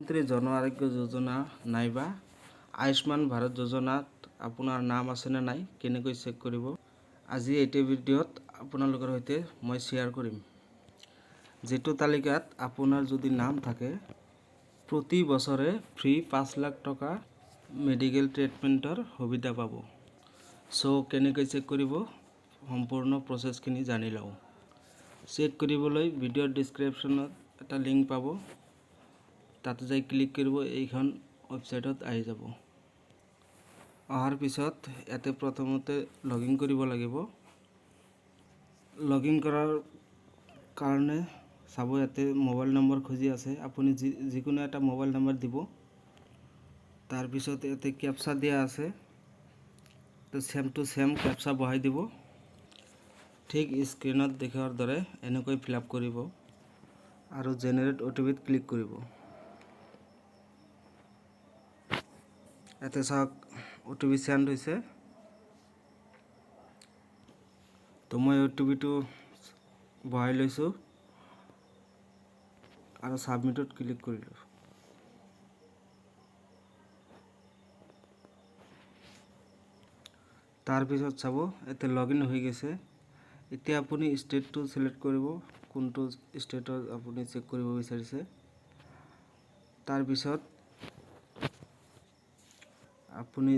প্ৰধানমন্ত্ৰী জন আৰোগ্য যোজনা নাইবা আয়ুষ্মান ভাৰত যোজনাত আপোনাৰ নাম আছেনে নাই কেনেকৈ চেক কৰিব, আজি এইটো ভিডিঅ'ত আপোনালোকৰ সৈতে মই শ্বেয়াৰ কৰিম। যিটো তালিকাত আপোনাৰ যদি নাম থাকে, প্ৰতি বছৰে ফ্ৰী 5 লাখ টকা মেডিকেল ট্ৰিটমেণ্টৰ সুবিধা পাব। চ' কেনেকৈ চেক কৰিব সম্পূৰ্ণ প্ৰচেছখিনি জানি লওঁ। চেক কৰিবলৈ ভিডিঅ'ৰ ডিছক্ৰিপশ্যনত এটা লিংক পাব, তাতে যাই ক্লিক কৰিব, এইখন ৱেবছাইটত আহি যাব। অহাৰ পিছত ইয়াতে প্ৰথমতে লগ ইন কৰিব লাগিব। লগ ইন কৰাৰ কাৰণে চাব ইয়াতে মোবাইল নম্বৰ খুজি আছে, আপুনি যিকোনো এটা মোবাইল নম্বৰ দিব। তাৰপিছত ইয়াতে কেপচা দিয়া আছে, তো ছেম টু ছেম কেপচা বহাই দিব। ঠিক স্ক্ৰীণত দেখুৱাৰ দৰে এনেকৈ ফিল আপ কৰিব আৰু জেনেৰেট অ' টি পিত ক্লিক কৰিব। ইয়াতে চাওক অ' টি পি চেণ্ড হৈছে, তো মই অ' টি পিটো বহাই লৈছোঁ আৰু ছাবমিটত ক্লিক কৰিলোঁ। তাৰপিছত চাব ইয়াতে লগ ইন হৈ গৈছে। এতিয়া আপুনি ষ্টেটটো চিলেক্ট কৰিব, কোনটো ষ্টেটত আপুনি চেক কৰিব বিচাৰিছে। তাৰপিছত আপুনি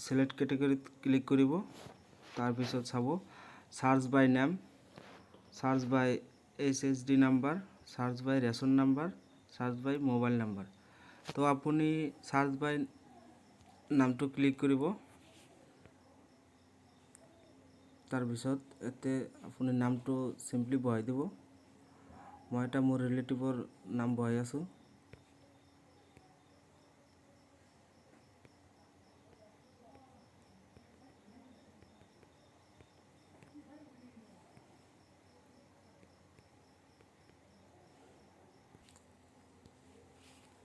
চিলেক্ট কেটেগৰীত ক্লিক কৰিব। তাৰপিছত চাব search by name, search by H H D number, search by ration number, search by mobile number. তো আপুনি চাৰ্চ বাই নামটো ক্লিক কৰিব। তাৰপিছত ইয়াতে আপুনি নামটো চিম্পলি বহাই দিব। মই এটা মোৰ ৰিলেটিভৰ নাম বহাই আছোঁ।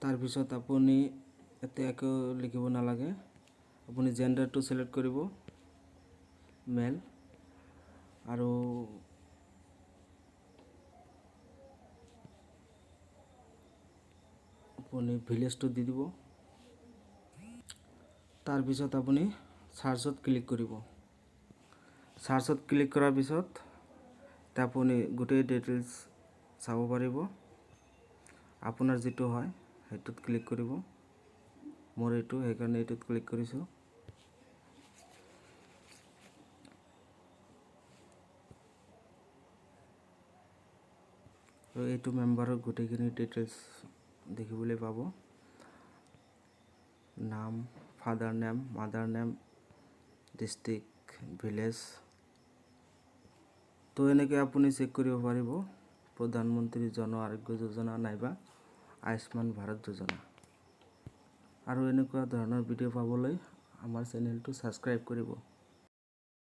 তাৰপিছত আপুনি ইয়াতে একো লিখিব নালাগে, আপুনি জেণ্ডাৰটো চিলেক্ট কৰিব, মেল, আৰু আপুনি ভিলেজটো দি দিব। তাৰপিছত আপুনি চাৰ্চত ক্লিক কৰিব। চাৰ্চত ক্লিক কৰাৰ পিছত আপুনি গোটেই ডিটেইলছ চাব পাৰিব। আপোনাৰ যিটো হয় সেইটোত ক্লিক কৰিব। মোৰ এইটো, সেইকাৰণে এইটোত ক্লিক কৰিছোঁ। আৰু এইটো মেম্বাৰৰ গোটেইখিনি ডিটেইলছ দেখিবলৈ পাব। নাম, father name, mother name, district, village. তো এনেকৈ আপুনি চেক কৰিব পাৰিব প্ৰধানমন্ত্ৰী জন আৰোগ্য যোজনা নাইবা আয়ুষ্মান ভাৰত যোজনা। আৰু এনেকুৱা ধৰণৰ ভিডিঅ' পাবলৈ আমাৰ চেনেলটো ছাবস্ক্ৰাইব কৰিব।